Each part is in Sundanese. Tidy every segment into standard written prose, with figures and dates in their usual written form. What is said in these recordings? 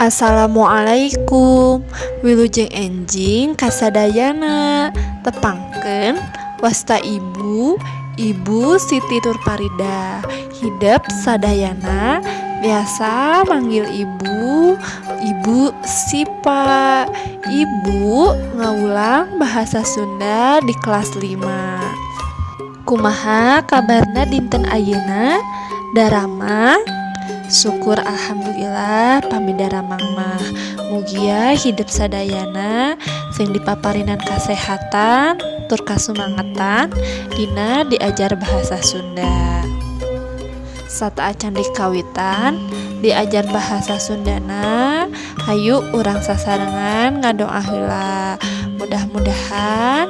Assalamualaikum, wilujeng enjing kasadayana. Tepangkeun, wasta Ibu, Ibu Siti Nurfarida. Hidep sadayana biasa manggil Ibu, Ibu Sipa. Ibu ngawulang bahasa Sunda di kelas 5. Kumaha kabarna dinten ayeuna? Daramang? Syukur alhamdulillah pami daramang mah. Mugia hidep sadayana sing dipaparinan kasehatan tur kasumangetan dina diajar bahasa Sunda. Sateuacan dikawitan diajar bahasa Sundana, hayu urang sasarengan ngadoa heula. Mudah-mudahan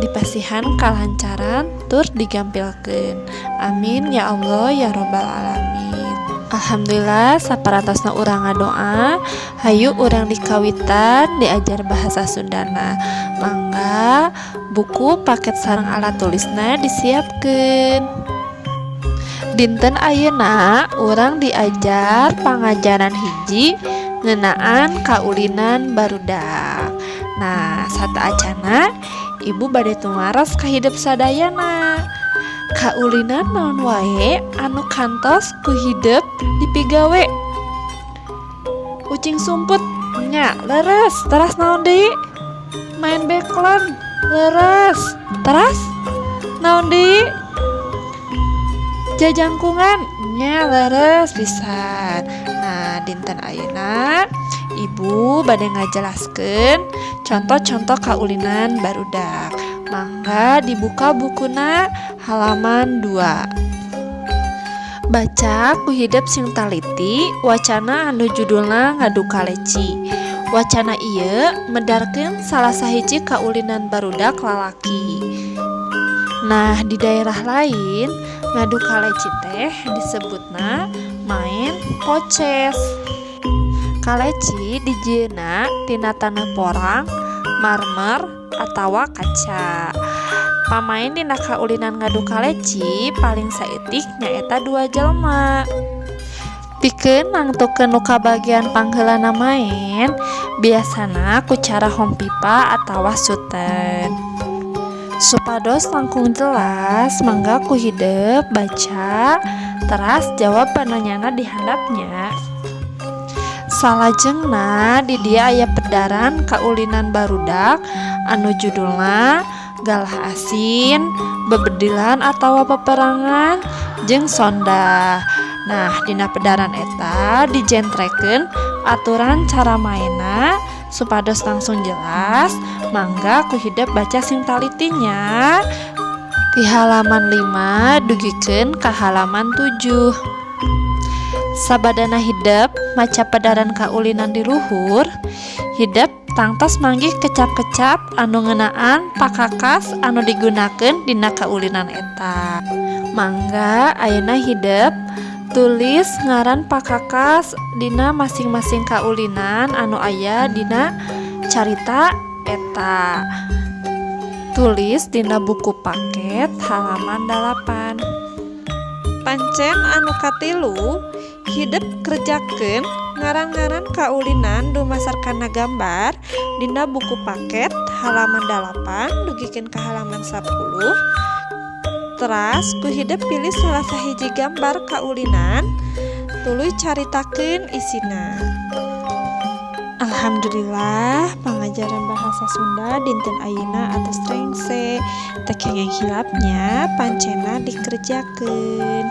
dipasihan kalancaran tur digampilkeun. Amin ya Allah ya robbal alamin. Alhamdulillah, saparantosna urang ngadoa, hayu urang dikawitan diajar bahasa Sundana. Mangga buku paket sareng alat tulisna disiapkeun. Dinten ayeuna urang diajar pangajaran 1 ngeunaan kaulinan barudak. Nah, sateuacanna Ibu bade tumaros ka hidep sadayana. Kaulinan naon wae anu kantos ku hidep dipigawe? Ucing sumput nya, leres. Teras naon deui? Main beklon, leres. Teras naon deui? Jajangkungan nya, leres pisan. Nah, dinten ayeuna Ibu bade ngajelaskeun contoh-contoh kaulinan barudak. Mangga dibuka bukuna halaman 2. Baca ku hidep sing taliti wacana anu judulna Ngadu Kaleci. Wacana ieu medarkeun salah sahiji kaulinan barudak lalaki. Nah, di daerah lain ngadu kaleci teh disebutna maen poces. Kaleci dijieunna tina taneuh porang, marmer, atawa kaca. Pamaen dina kaulinan ngadu kaleci paling saeutik nyaeta dua jelema. Pikeun nangtukeun nu kabagian pangheulana maen biasana ku cara hompipa atawa suten. Supados langkung jelas, mangga ku hidep baca teras jawab pananyana di handap nya. Salajengna di dieu aya pedaran kaulinan barudak anu judulna Galah Asin, Bebedilan atawa Peperangan, jeung Sondah. Nah, dina pedaran eta dijentrekeun aturan cara maenna. Supados langsung jelas, mangga ku hidep baca sing taliti nya, ti halaman 5 dugikeun ka halaman 7. Sabadana hidep maca pedaran kaulinan di luhur, hidep tangtos manggih kecap-kecap anu ngeunaan pakakas anu digunakeun dina kaulinan eta. Mangga ayeuna hidep tulis ngaran pakakas dina masing-masing kaulinan anu aya dina carita eta. Tulis dina buku paket halaman 8. Pancen anu katilu, hidep kerjakeun ngaran-ngaran kaulinan dumasar kana gambar dina buku paket halaman 8 dugikeun ka halaman 10. Teras ku hidep pilih salah sahiji gambar kaulinan, tuluy caritakeun isina. Alhamdulillah, pangajaran bahasa Sunda dinten ayeuna atos rengse. Teu kenging hilap nya, pancena dikerjakeun.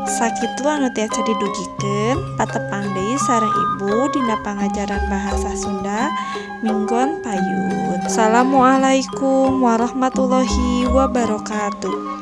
Sakitu anu tiasa didugikeun, patepang deui sareng Ibu dina pangajaran bahasa Sunda minggon payun. Assalamualaikum warahmatullahi wabarakatuh.